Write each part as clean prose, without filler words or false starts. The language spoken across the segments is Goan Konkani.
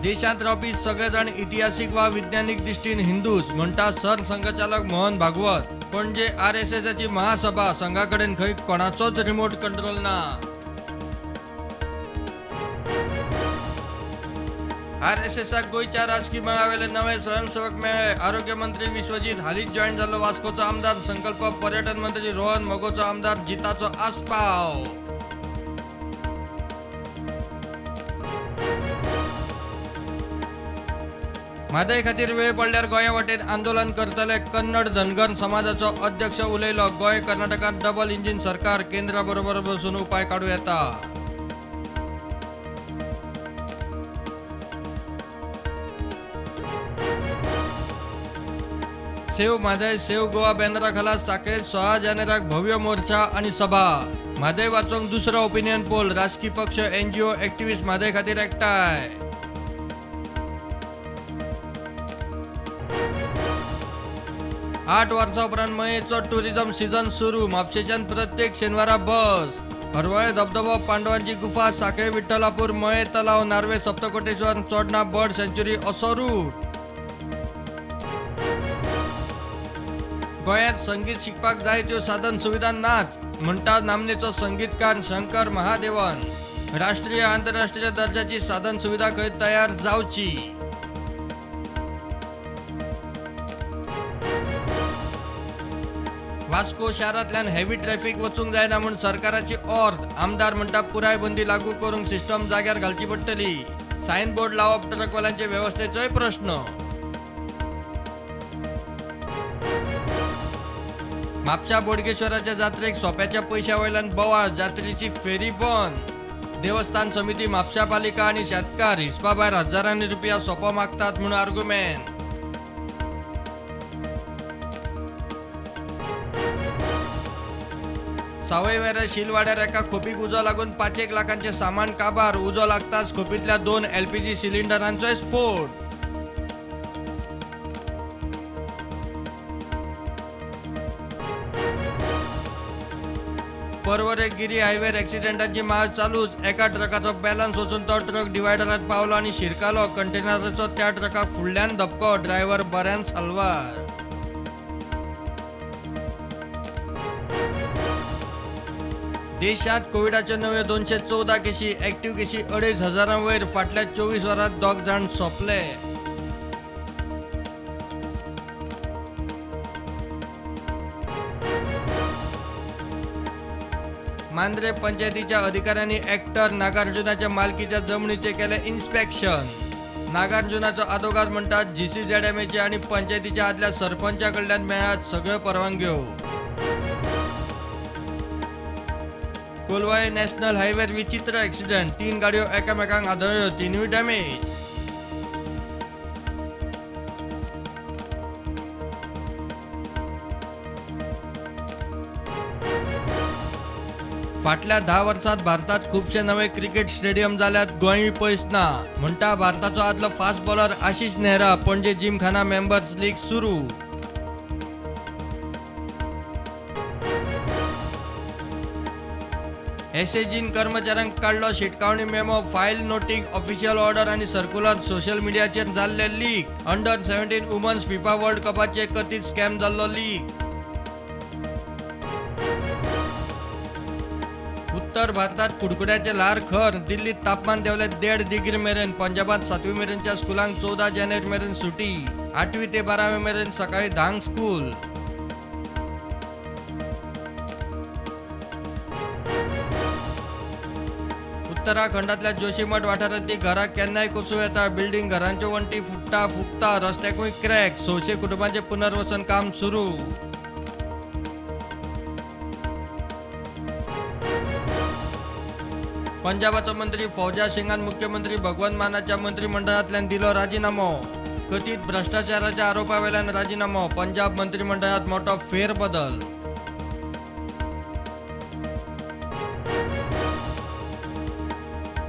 देशांत रावपी सगळे जाण इतिहासीक वा विज्ञानीक दृश्टीन हिंदूच म्हणटा सरसंघचालक मोहन भागवत। पणजे आरएसएसाची महासभा, संघा कडेन खंय कोणाचोच रिमोट कंट्रोल ना। आरएसएसाक गोंयच्या राजकी मळावेले नवे स्वयंसेवक मेळ्ळे। आरोग्य मंत्री विश्वजीत हालींच जॉयन जाल्लो वास्कोचो आमदार संकल्प, पर्यटन मंत्री रोहन मगोचो आमदार जिताचो आस्पाव। म्हादय खातीर वेळ पडल्यार गोंया वाटेन आंदोलन करतले, कन्नड धनगर समाजाचो अध्यक्ष उलयलो। गोंय कर्नाटकांत डबल इंजिन सरकार, केंद्रा बरोबर बसून उपाय काडूं येता। सेव म्हादय सेव गोवा बॅनरा खाला साखळे 16 जानेराक भव्य मोर्चा आनी सभा। म्हादय वाचोवंक दुसरो ओपिनियन पोल, राजकी पक्ष, एनजीओ, एक्टिविस्ट म्हादय खातीर एकठांय। आठ वर्सां उपरांत मयेचो टुरिझम सीझन सुरू, म्हापशेच्यान प्रत्येक शेनवारा बस। हरवळे धबधबो, पांडवांची गुफा, साखळे विठ्ठलापूर, मये तलाव, नार्वे सप्तकोटेश्वर, चोडणा बर्ड सँच्युरी असो रूट। गोंयांत संगीत शिकपाक जाय त्यो साधन सुविधा नाच म्हणटा नामनेचो संगीतकार शंकर महादेवन। राष्ट्रीय आंतरराष्ट्रीय दर्जाची साधन सुविधा खंय तयार जावची। वास्को शारांतल्यान हेवी ट्रॅफिक वचूंक जायना म्हूण सरकाराची ऑर्द, आमदार म्हणटा पुराय बंदी लागू करूंक सिस्टम जाग्यार घालची पडटली। सायन बोर्ड लावप ट्रकवाल्यांचे वेवस्थेचोय प्रश्न। म्हापशा बोडगेश्वराच्या जात्रेक सोप्याच्या पयशा वयल्यान बोवाळ, जात्रेची फेरी बंद। देवस्थान समिती, म्हापशा पालिका आनी शेतकार हिसपा भायर हजारांनी रुपया सोपो मागतात म्हूण आर्गुमेंट। सावयवेऱ्या शिलवाड्यार एका खोपीक उजो लागून 5 लाखांचे सामान काबार। उजो लागताच खोपींतल्या 2 एलपीजी सिलिंडरांचोय स्फोट। पर्वरे गिरी हायवेर एक्सिडेंटाची माळ चालूच। एका ट्रकाचो बॅलन्स वचून तो ट्रक डिवायडरात पावलो आनी शिरकालो। कंटेनराचो त्या ट्रकाक फुडल्यान धपको, ड्रायव्हर बऱ्यान साल्वार। देशात कोविडाच्यो नव्यो 214 केशी, ऍक्टिव्ह केशी 2500 वयर। फाटल्या 24 वरांत 2 जाण सोंपले। मांद्रे पंचायतीच्या अधिकाऱ्यांनी ऍक्टर नागार्जुनाच्या मालकीच्या जमनीचे केले इन्स्पेक्शन। नागार्जुनाचो आदोगाद म्हणटात जीसीझेडएमएचे आनी पंचायतीच्या आदल्या सरपंचा कडल्यान मेळ्ळ्यात सगळ्यो परवानग्यो। कोलवाळे नॅशनल हायवेर विचित्र एक्सिडेंट, 3 गाडयो एकामेकांक आदळ्यो, 3ूय डॅमेज। फाटल्या 10 वर्सांत भारतात खुबशे नवे क्रिकेट स्टेडियम जाल्यात, गोंयूय पयस ना म्हणटा भारताचो आदलो fast bowler Ashish Nehra. Panaji Gymkhana members league सुरू। एसएजीन कर्मचाऱ्यांक काडलो शिटकावणी memo, file noting, official order आनी सर्क्युलर सोशल मिडियाचेर जाल्ले leak. Under 17 women's FIFA world कपाचे कथीत स्कॅम जाल्लो लीक। उत्तर भारतात कुडकुड्याचे ल्हार खर, दिल्लीत तापमान देंवलें 1.5 डिग्री मेरेन। पंजाबात 7वी मेरेनच्या स्कुलांक 14 जानेवारी मेरेन सुटी, 8वी ते 12वी मेरेन सकाळी 10 स्कूल। उत्तराखंडातल्या जोशीमठ वाठारांतली घरां केन्नाय कोसळूं येता, बिल्डिंग घरांच्यो वण्टी फुट्टा फुकता, रस्त्याकूय क्रॅक। 600 कुटुंबांचें पुनर्वसन काम सुरू। पंजाबाचो मंत्री फौजा सिंगान मुख्यमंत्री भगवंत मानाच्या मंत्रिमंडळांतल्यान दिलो राजीनामो। कथीत भ्रष्टाचाराच्या आरोपावेल्यान राजीनामो। पंजाब मंत्रिमंडळांत मोठो फेरबदल।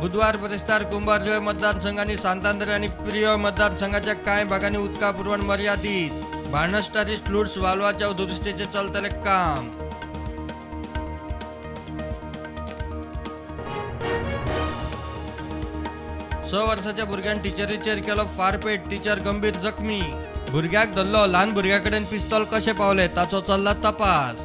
बुधवार बरेस्तार कुंभारजुवे मतदारसंघ आनी सांतांद्रे आनी प्रियोळ मतदारसंघाच्या कांय भागांनी उदका पुरवण मर्यादीत। बाणस्तारी फ्लूट्स वाल्वाच्या दुरुस्तीचें चलतलें काम। 6 वर्साच्या भुरग्यान टिचरीचेर केलो फारपेट, टिचर गंभीर जखमी. भुरग्याक धरलो, ल्हान भुरग्या कडेन पिस्तोल कशें पावलें ताचो चल्ला तपास.